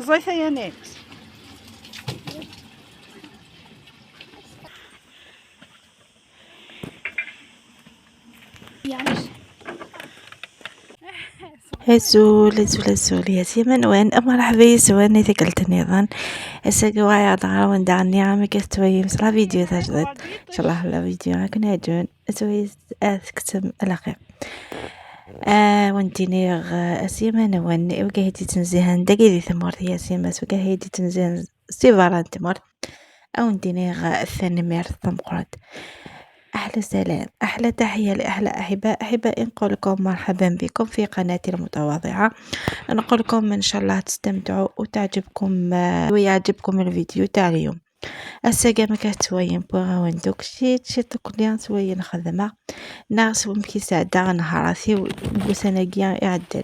زيت يا ناس. هزول هزول هزول يا سيمن وين مرحبا يسواني ثقلت النظام الساقوايا دغرا وندعني عامي كتوي مسلا فيديو تجدد ان شاء الله لا فيديو هاك ناجون اسوي اثكتم الاخير وانتيني اسيما وين وكهدي تنزيهن دقيدي ثمور يا سيما وكهدي تنزيهن سيفاران تمر او نديني الثاني مير ثمقرات. أحلى سلام، أحلى تحية لأحلى أحباء. أحبائي نقول لكم مرحبا بكم في قناتي المتواضعة. نقول لكم إن شاء الله تستمتعوا وتعجبكم ويعجبكم الفيديو تاع اليوم. الساقا ما كتوين بوغا وندوك شي شي تكليان سوين خدمة ناس ومكي سعدا نهاراتي وسناكيا يعدل.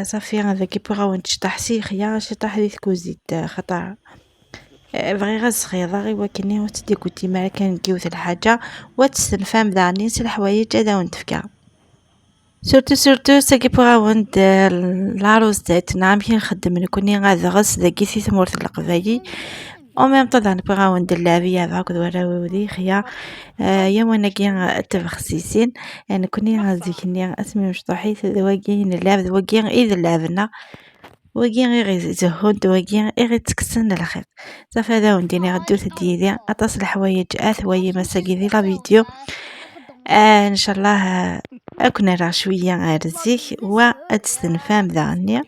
صافي هذاك بوغا ونتشطح سيخيا شطح لي كوزيت خطر بغي غير صغيرة غير وكني وتديكوتي ما كان كيوث الحاجة وتستنفهم داني الحوايج هذا ونتفكا surtout surtout ساكي بوغا وند la recette. نعم كي نخدم نكوني غادغس ذاكي في ثمورة القبايل au même temps دان بوغا وند اللعبية ذاك ورا ودي خيا يا وانا كي تبخسيسين نكوني غازيكني اسمي مشطوحي ذواكي نلعب ذواكي إذا لعبنا وكي غير زهود وكي غير تكسن الخيط. صافي هذا ونديني غدو تديدي اطاس الحوايج اثواي مساكي دي la vidéo. ان شاء الله اكون راه شويه غير الزيك و تستنفهم ذاني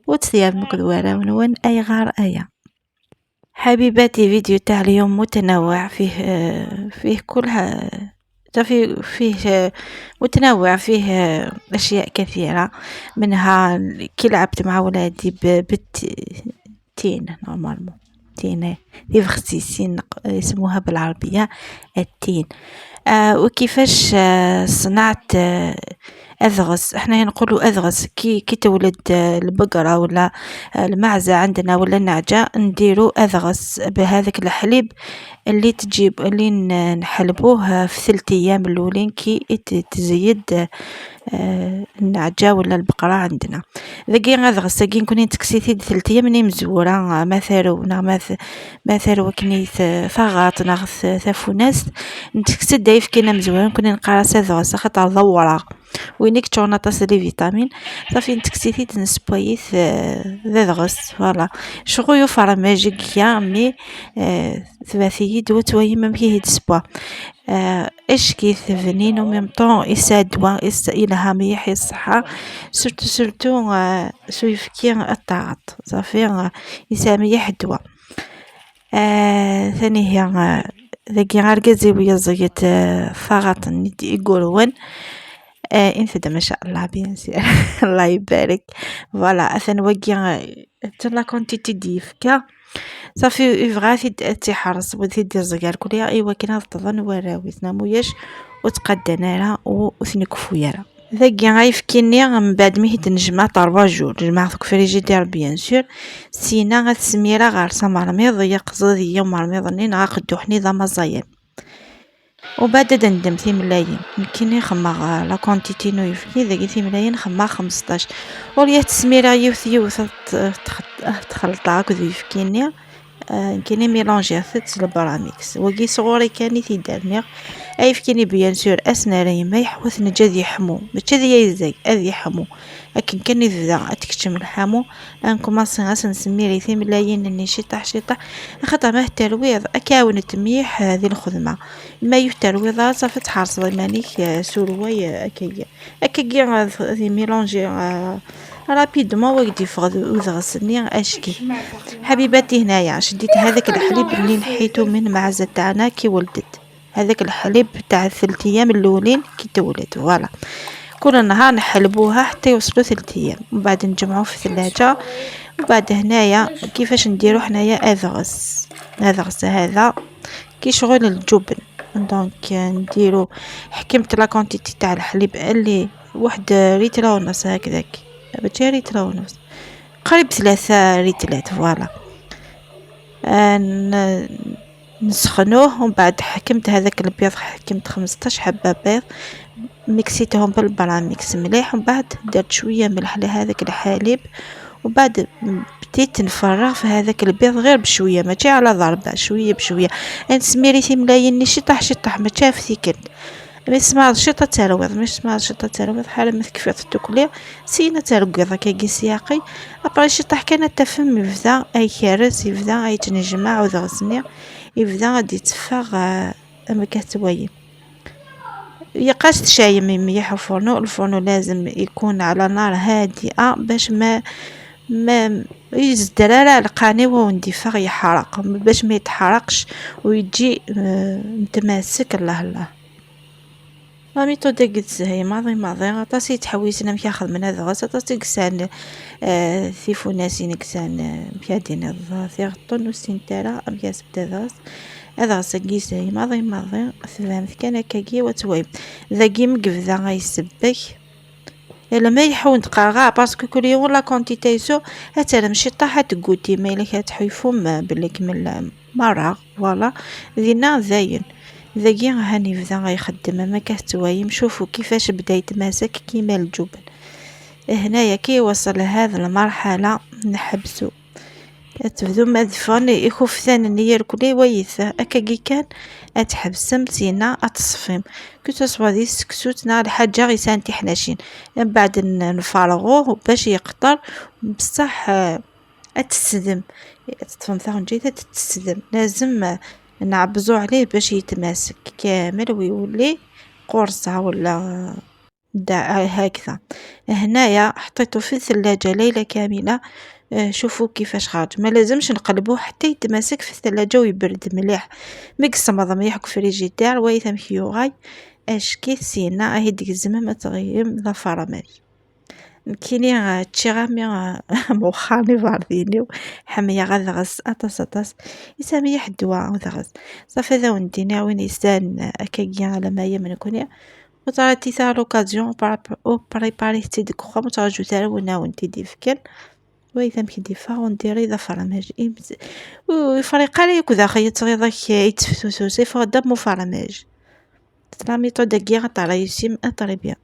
وتثياب مكدوره ونون اي غار ايا. حبيباتي فيديو تاع اليوم متنوع فيه كلها فيه متنوع فيه أشياء كثيرة، منها كي لعبت مع ولادي بالتين normalement تين تيفختيسين يسموها بالعربية التين. وكيفاش صنعت أذغس. احنا نقولوا أذغس كي تولد البقرة ولا المعزة عندنا ولا النعجة نديرو أذغس بهذاك الحليب اللي تجيب اللي نحلبوه في 3 أيام الأولين كي تزيد النعجة ولا البقرة عندنا. ذاكي أذغس كي نكوني تكسيتي 3 أيام ني مزورة ما ثارو ما ثارو كني ثغاط ناغ ثافوناس نتكسد دايف كينا مزورة نكوني نقرا أذغس خاطر ضورة وينك تشونا طاس les vitamines. صافي نتكسيتي تنسبويت ذا voilà شغل فرماج كيا mais ثلاثي دو توي même كي تسبوا اش كي ثفنين و même temps يسا دوا يلها مليح الصحة surtout surtout سو يفكي الطاعط صافي يسا مليح الدواء. ثاني هي ذاكي غير كازيوية زيت فغط يقولون انت ما شاء الله bien sûr الله يبارك. voilà اثن وكي la quantité ديفكا صافي يبغى تيحرص ودي دير زكار كليا ايوا كنا تظن وراوي تناموياش وتقدنا لها وثنكفويا ذاكي غايفكيني من بعد مي نجمع 3 jours نجمع فوق frigidaire bien sûr سينا غتسميرا غار سمرميض يقصد هي مرميضني نغا حني ذا مزايا وبعد ندم ثملايين يمكن خما la quantité نو يفكي ذاكي ثملايين خما 15 وليا تسميرا يوث يوث تخلطها كذ يفكيني كاين ميلونجي ثت البراميكس وكي صغوري كاني تيدارني اي فكيني bien sûr اسنا ما يحوث نجا يحمو ماشي ذي يزاك اذ يحمو لكن كان يبدا تكتم الحمو ان commencer غاس نسمي ثملايين ني شطح شطح خاطر ما الترويض اكاون تميح هذه الخدمه ما يترويض صافي تحرص مانيك سولواي اكايا اكاكي ذي mélanger rapidement وقت يفغد وذغسني اشكي. حبيباتي هنايا شديت هذاك الحليب اللي نحيته من معزة تاعنا كي ولدت هذاك الحليب تاع 3 ايام الاولين كي تولد voilà كل نهار نحلبوها حتى يوصلوا 3 ايام ومن بعد نجمعوه في الثلاجة. وبعد هنايا كيفاش نديرو حنايا اذغس اذغس هذا كي شغل الجبن donc نديرو حكمت la quantité تاع الحليب اللي واحد ريترا ونص هكذاك ماشي ريترا ونص قريب 3 ريتلات voilà نسخنوه. ومن بعد حكمت هذاك البيض حكمت 15 حبه بيض ميكسيتهم بال bras mixeur مليح ومن بعد درت شويه ملح لهذاك الحليب وبعد بديت نفرغ في هذاك البيض غير بشوية، ماشي على ضربه، شوية بشوية. نسميري ملايين شطح شطح ما شافتي كنت مي سمع شطه ترويض، مش سمع شطه ترويض حاله ما تكفيت تاكلي سينا ترقيض كي سياقي ابري شطح كانت تفهم يبدا اي كارس يبدا اي تنجمع وذغسني يبدا غادي يتفاغ اما كتوايم يقاش تشايم مليح الفرنو. الفرنو لازم يكون على نار هادئة باش ما يزدرارا القاني وندفاغ يحرق، باش ما يتحرقش ويجي متماسك. الله الله la méthode قد ماضي ماضي عطاسي تحويسنا مكياخذ من هذا غاس عطاسي كسان ثيفوناسين كسان مكادين ثيغطون وسنتارا مكاس بدا هذا غاس كيساي ماضي ماضي ثفهمت كان كاكي وتويم ذاكي مقفذا غيسبك الا ما يحون تقرا parce que كل يوم la quantité سو هتا مشي طاحت تقوتي ما الا كتحيفهم بلي كمل مرة voilà دينا زاين ذاكي هاني بدا غيخدم ما كتوايم. شوفوا كيفاش بدا يتماسك كيما الجبن. هنايا كي وصل لهذه المرحلة نحبسو تبدو ما دفن يخوف ثاني نير كلي ويث اكاكي كان اتحبسم سينا اتصفيم que ce soit دي سكسوتنا الحاجة غي سانتي حناشين من بعد نفرغوه باش يقطر بصح اتسدم تطفم ثانجي تتسدم لازم نعبزو عليه باش يتماسك كامل ويولي قرصة ولا هكذا. هنايا حطيته في الثلاجة ليلة كاملة. شوفوا كيفاش خرج، ما لازمش نقلبوه حتى يتماسك في الثلاجة ويبرد مليح ميقسم مليح فريجيدير ويثم كيوغاي اش كي سينا اهي ديك الزمان ما تغيم لا فراماج كيني تشيغامي موخاني فاردينيو حمية غاد غس اطاس اطاس يسامي الدواء وذغس صافي ذا وندينا وين يسان اكاكيا على ما يمن كوني وطراتي تا لوكازيون او بريباري تي ديك خوا متراجو تا ونا وانتي ديفكن وإذا مكي ديفا ونديري ذا فرماج ويفرق عليك كذا خيط تغيضك يتفتوتو سي دمو فرماج la méthode كي غطريسيم très bien.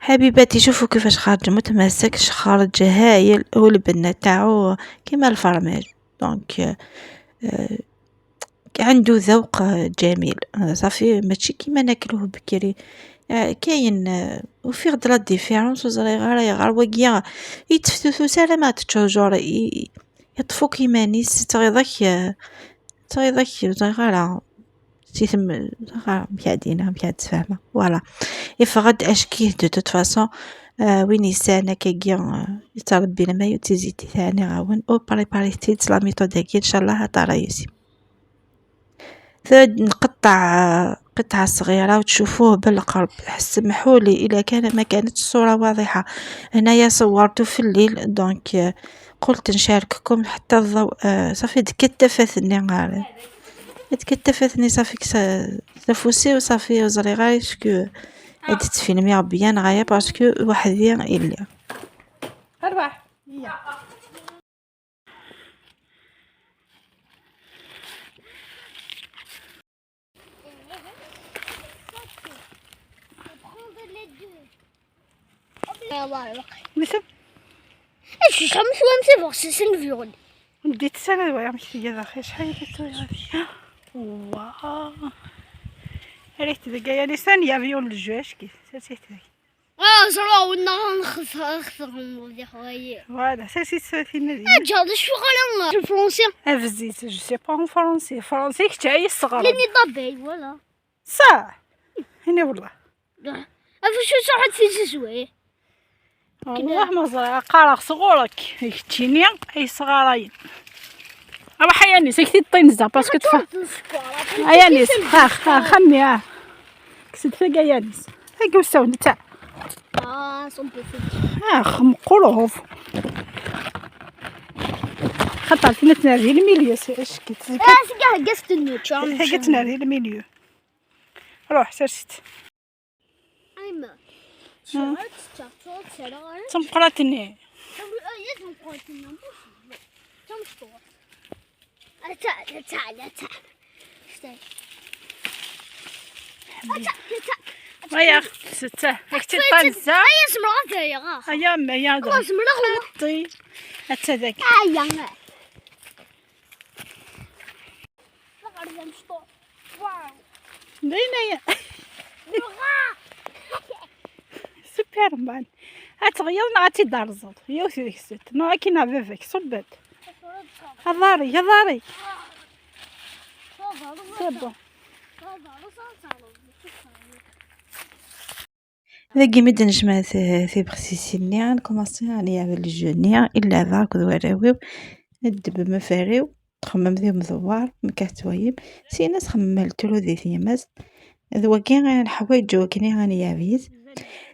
حبيباتي شوفوا كيفاش خرج متماسكش، خرج هايل والبنه تاعو كيما ال fromage donc عنده ذوق جميل صافي ماشي كيما ناكلوه بكري. كاين وفي غد la différence وزري غير غير وكيا يتفتتو سلامات تشوجور يطفو كيما نيس تغيضك تغيضك غير تيتم مكادينه مكاد تفهمه voilà يفغد اشكيه de toute façon وين يسانا كيكيا يتربي لما يتزيدي ثاني غاون او بريباريتي la méthode ان شاء الله طرايسي. ثاد نقطع قطعة صغيرة وتشوفوه بالقرب. سمحولي إلا كان ما كانت الصورة واضحة، هنايا صورته في الليل donc قلت نشارككم حتى الضوء صافي تكتفتني غير تكتفتني صافي تفوسي وصافي وزري غير est-ce que تفيلمي bien غاية parce que وحدي إلا أرواح. مثل ايش شمس وامسي فوق سن فيول بديت سنة ويا مشي يا اخي شحال غادي واو ريت ذاك يا لسان يا فيول الجواش كي سيت ذاك زرا ونا نخسر ودي حوايج فوالا سيت سيت نادي اجا شو غالا الفرونسي افزيت جو سي با اون فرونسي فرونسي كنت الصغار لاني طبي فوالا صح هنا والله افشو صحت في زوي والله ما زرع قارغ صغورك كتشيني اي صغارين روح يا نيس كتي طينزا باسكو تفا يا نيس ها ها خمي ها كسد فيك يا نيس هاك وساون تاع اخ مقروف خطر فينا تنادي الميليو اش كي كاع قست النوتش هاك تنادي الميليو روح سرست ايما تمقراتني هيا ستة هاك تطنزا هيا سمرا هيا ما يا سمرا طي اتذاك ايا دينا سوبرمان اتغير غاتي دارزل يوث ذيك نو كي باباك صبت هضاري هضاري c'est bon. ذاكي مي نجمع تيبخسيسيني نكومونسي عليا بالجوني إلا ذاك ذوراويو ندب مفاريو تخمم ذي مدوار مكاتويب سينا تخمم التلو ذي ثيماس ذواكي غير الحوايج وكني غاني يابيز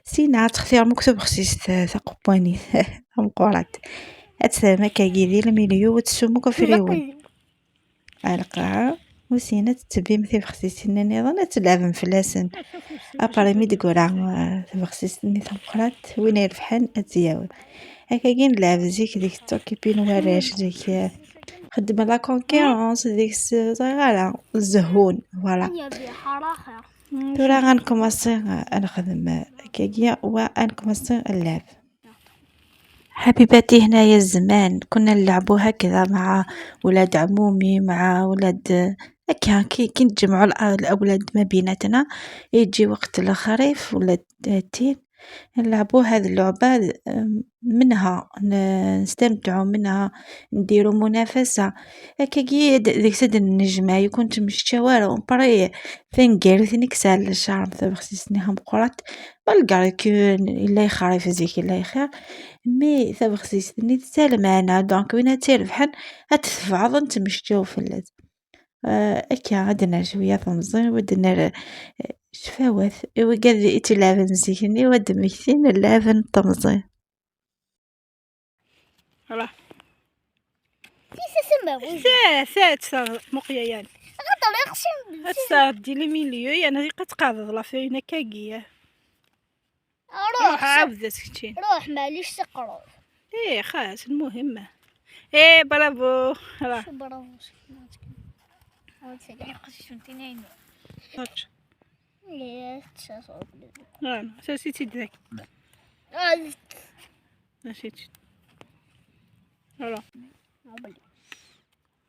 سينا تختار مكتوب خسيس ثقباني مقورات اتسما كاكي ذي الميليو وتسمو كفريون القاعة وسينا تتبي تيبخسيسين نظن تلعب فلاسن ابري مي دكورا تبخسيسني تمقرات وين يربحن اتياوي هكا كي نلعب زيك ديك توكيبين وراش ديك خدم la concurrence ديك صغيرة الزهون voilà. تورا غنكومونسي نخدم كاكيا ونكومونسي اللعب. حبيباتي هنايا الزمان كنا نلعبو هكذا مع ولاد عمومي مع ولاد هكا كي نتجمعوا الاولاد ما بيناتنا يجي وقت الخريف ولا التين نلعبوا هذه اللعبة، منها نستمتعوا منها نديروا منافسة هكا كي ديك سد النجمة يكون تمشى والو بري ثنقر ثنكسال الشعر تبخسيسني هم قرات malgré que إلا يخرف زيك إلا يخير mais تبخسيسني تسالمانا donc وين تربحن أتفعض نتمشاو فلاس هكا عندنا شوية تمزين ودنا شفاوات وقال يتلعبن زيكني ود مكتين اللعبن تمزين. راه سا سا مقيا يعني غطريق دي لي ميليو يعني قد la feuille كاكية. روح عاود سكتي روح معليش تقرا. ايه خلاص المهم ايه برافو. راه برافو Voilà.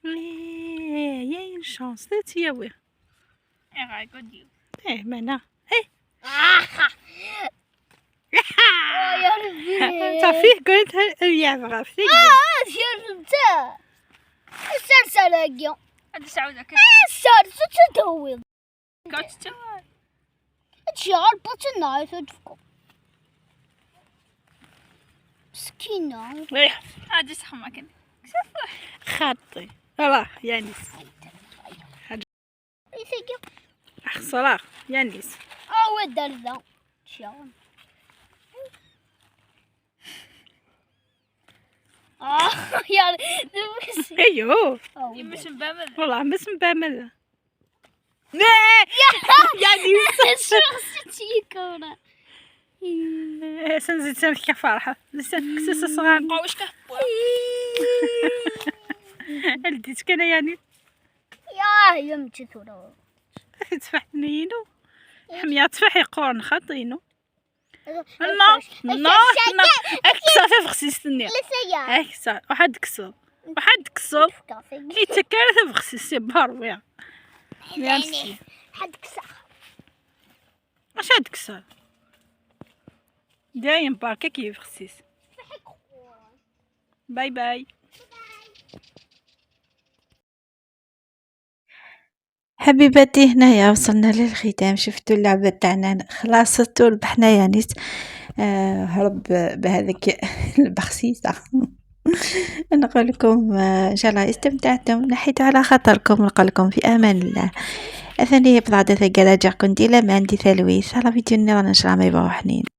Il y a une chance de t'y ايه مانا ايه صافي كنت يا بغا يا انت السلسلة السلسلة تهوي تشعر بطنها تدفكو مسكينة. هادي صح ما كان خاطي راه يانيس خسرة يانيس. اه دردا تشعر يا ايوه مش مبامل والله مش مبامل. يانيس شو خصتي كورة سنزيد سنك فرحة سنك صغار قوش كهبوا لديت كان يعني يا يمشي ثورة تفاح نينو حمية تفاح يقورن خاطينو نا نا نا اكسر في بخسيستني اكسر واحد كسر واحد كسر يتكار في بخسيستي بارويا يا مسكين حد كسر اش هاد كسر دايم باركا كيف خسيس. باي باي. حبيباتي هنايا وصلنا للختام. شفتوا اللعبة تاعنا خلاصت وربحنا يانيس هرب بهذيك البخسيسة. نقول لكم ان شاء الله استمتعتم، نحيت على خاطركم، نقول لكم في امان الله. اثني بضعة ثقالة كنت لا ما عندي ثلويث على فيديو النظام ان شاء الله ما يبغوا حنين.